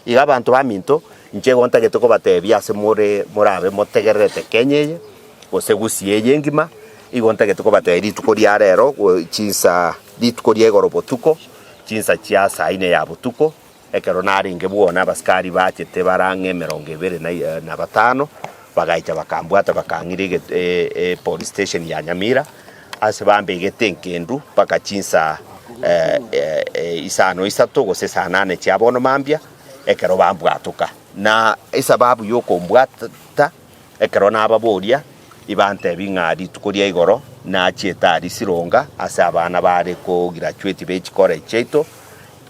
Iga abanto baminto, inche igo ntagete kobatebia ase more morabe motegererete Kenya eye, gose Gusii eye engima, igo ntagete kobatebia rituko ria rero chinsa rituko ria igoro botuko, chinsa chia saa ine ya botuko, Ekero narenge bwona abasikari bachete bare ang'e emerongo ebere na batano, bagaicha bakambwata bakang'ira epolice station ya Nyamira, ase bambegete enkendu mpaka chinsa isano isato gose saa nane chia bono mambia, ekero bambwatoka. Na esababu ya okombwata, ekero nababoria, ibantebia ng'a rituko ria igoro nachiete aria Sironga ase abana bare kograduate be chicollege chiaito,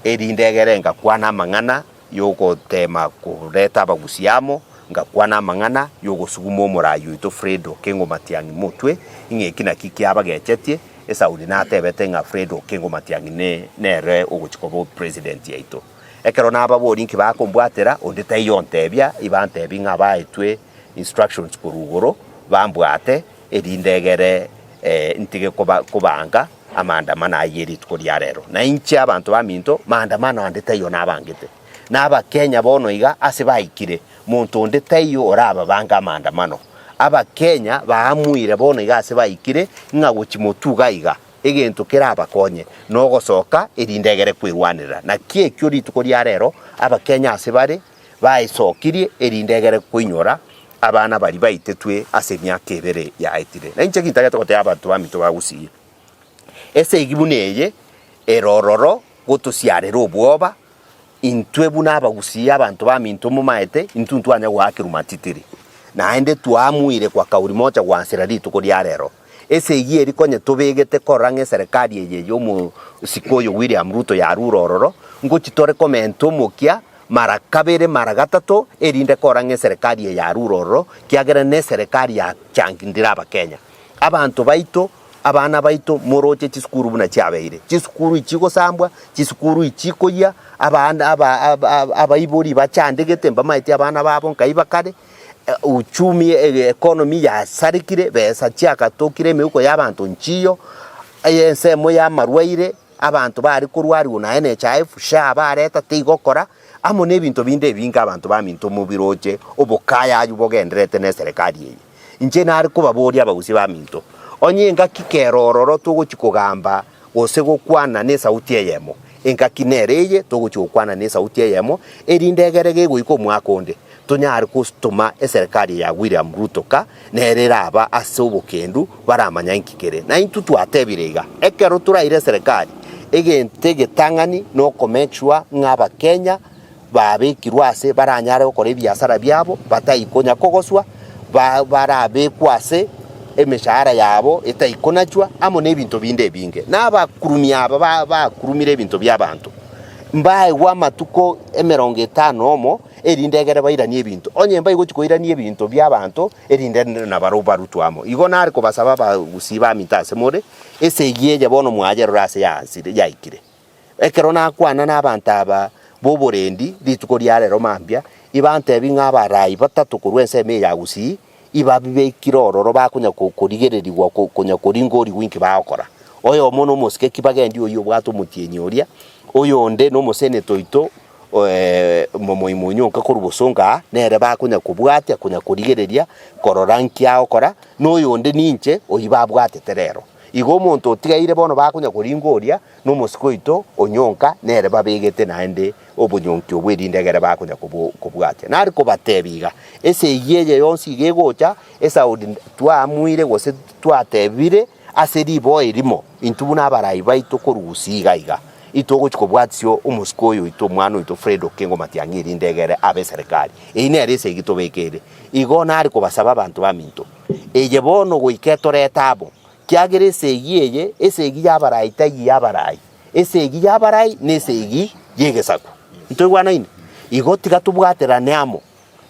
Erinde egere ngakwana amang'ana y'ogoteema koreta abagusia amo, ngakwana amang'ana y'ogosuguma omoraai oito Fred Okengo Matiang'i motwe, ing'a eki naki kiabagechetie, Esauli natebete ng'a Fred Okengo Matiang'i nere ogochia koba opresident yaito. Ekero nababoria inki bakombwatera, onde taiyo ontebia, ibantebia ng'a baetwe instructions korwa igoro, bambwate, erinde egere ntige kobanga amaandamano ayio rituko ria rero. Na inche abanto baminto, maandamano ande taiyo nabangete. Na Abakenya bono iga ase baikire, monto onde taiyo orababange amaandamano. Abakenya baamuire bono iga ase baikire, ng'a gochia motwe iga iga, egento kerabakonye nogosoka erinde egere kwerwanerera. Naki ekio rituko ria rero, Abakenya ase bare, baesokirie erinde egere koinyora abana baria baitetwe ase emiaka ebere yaetire. Na inche gintagete gotebia abanto baminto ba Gusii, esegi buna eye ere ororo gotosiarera obwoba, intwe buna abagusii abanto baminto momaete, intwe ntwanya goakerwa matitiri, naende twaamuire kwa kauri mocha gwansera rituko ria rero. Esegi eri konye tobegete korora ng'a eserekari eye y'omosike oyo William Ruto yarure ororo, ngochi tore komenta omokia mara kabere mara gatato erinde korora ng'a eserekari eye yarure ororo, kiagera neserekari yachangindire abakenya. Abanto baito, abana baito moroche chisukuru buna chiabeire, chisukuru ichigosambwa, chisukuru ichikoyia, abana aba aba abaibori bachandegete mbamaeti abana babo nkai bakare, Uchumi, economy yasarekire, besa chiagatokire emeuko y'abanto nchiyo, ensemo y'amarwaire, abanto bare korwariwa na NHIF, SHA bareta teigokora, amo na ebinto binde ebinge abanto baminto mobiroche obokayayu bogendererete na eserekari eye. Inche nare kobaboria abagusia baminto, onye engaki kero ororo togochia kogamba gose gokwana nesauti eyemo, engaki nere eye togochia gokwana nesauti eyemo, erinde egere gegoika omwaka onde, tonyare gotoma eserekari ya William Ruto ka nere eraba ase obokendu baramanya inki kere. Na intwe twatebire iga, ekero toraire eserekari, egento egetang'ani noko make sure ng'a abakenya babekirwe ase baranyare gokora ebiasara biabo batai konya kogoswa, ba barabekwe ase emeshahara yabo etai konachwa amo na ebinto binde ebinge. Na abakurumi aba ba bakurumire ebinto bia abanto, mbaegwe amatuko emerongo etano omo, erinde egere bairanie ebinto. Onye mbaigochia koirania ebinto bi'abanto, erinde nabarabwo barutwe amo. Igo nare kobasaba abagusii baminto ase more, esegi eye bono mwayerora ase yaansire yaikire. Ekero nakwana nabanto aba b'oborendi rituko ria rero mambia, ibantebi ng'a abarai batato korwa ensemo eye ya Gusii, ibabibekire ororo bakonya korigererigwa konya koringorigwa inki bagokora. Oyomo nomosike kibagendi oyio obwate omotienyi oria, oyonde nomoseneta oito Momoima onyonka korwa bosongo aa, nere bakonya kobwatia konya korigereria korora nki agokora, na oyonde ninche oyio babwatete rero. Igo omonto otigaire bono bakonya koringoria nomosike oito onyonka nere babegete naende obonyonki obwo erinde egere bakonya kobwatia. Nare kobatebia iga, esegi eye yonsi iga egocha, esaudi twaamuire gose twatebire ase riboa erimo, intwe buna abarai baito korwa gusii iga iga, itogochia kobwatisia omosike oyo oito omwana oito Fred Okengo Matiang'i erinde egere abe eserekari. Eyio nere esegi tobekeire. Igo nare kobasaba abanto baminto, eye bono goika etorete amo, kiagera esegi eye, esegi y'abarai taiyo y'abarai, esegi y'abarai na esegi y'egesaku. Ntoigwanaine? Igo tiga tobwaterane amo,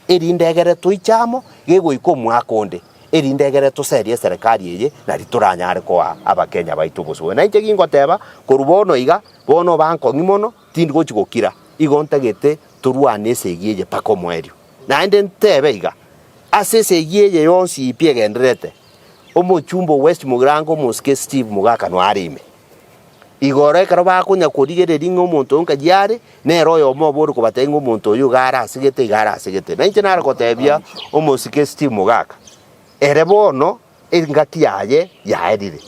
erinde egere toiche amo, gegoika omwaka onde, erinde egere toserie eserekari eye, nari toranyare koa Abakenya baito obosoe. Na inche gingoteba, korwa bono iga, bono bankong'i mono, tindi gochi gokira, igo ntagete torwane esegi eye mpaka omoerio. Naende ntebe iga, ase esegi eye yonsi pi egendererete, omochumba o West Mugirango omosike Steve Mogaka noare ime. Igoro ekero bakonya korigereria ng'a omonto oyo nkayi are, nere oyomo obo ore kobatebia ng'a omonto oyo iga are asegete, iga are asegete. Na inche nare gotebia omosike Steve Mogaka, ere bono engaki yaye yaerire.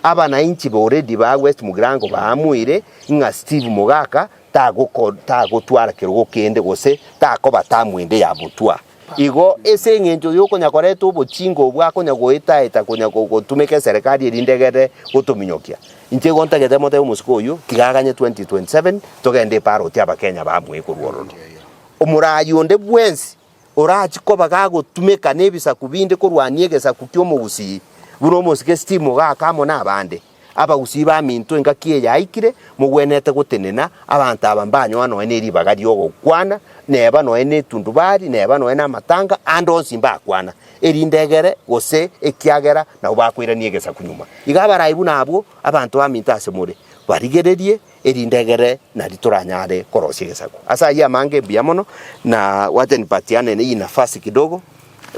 Abanainchi ba already ba West Mugirango baamuire ng'a Steve Mogaka tagoko tagotwara kerogo kende gose takoba term ende ya motwa. Igo ase eng'encho y'okonya koreta obochinga obwo akonya goetaeta konya gotumeka eserekari erinde egere gotominyokia. Inche igo ntagete motebe omosike oyio tiga aganye 2027 togende eparoti abakenya bamoe korwa ororo. Omoraai onde bwensi orachie koba gagotumeka nebisaku binde korwania egesaku ki'omogusii buna omosike Steve Mogaka amo nabande. Abagusii baminto engaki eye yaikire, mogwenerete gotenena, abanto aba mbanyoa nonya ne ribaga ri'ogokwana, neba nonya netundubari, neba nonya namatanga, ande onsi mbakwana, erinde egere, gose ekiagera nabo bakoirania egesaku nyuma. Iga abarai buna abwo, abanto baminto ase more, barigererie, erinde egere nari toranyare korosia egesaku. Ase ayio amange mbuya mono, na wacha nipatiane hii nafasi kidogo.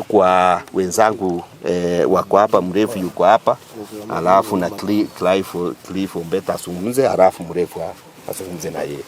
Kwa wenzangu eh, wako hapa, mrefu yuko hapa, alafu na Clive, Clive Ombeta azungumze, alafu mrefu azungumze na yeye.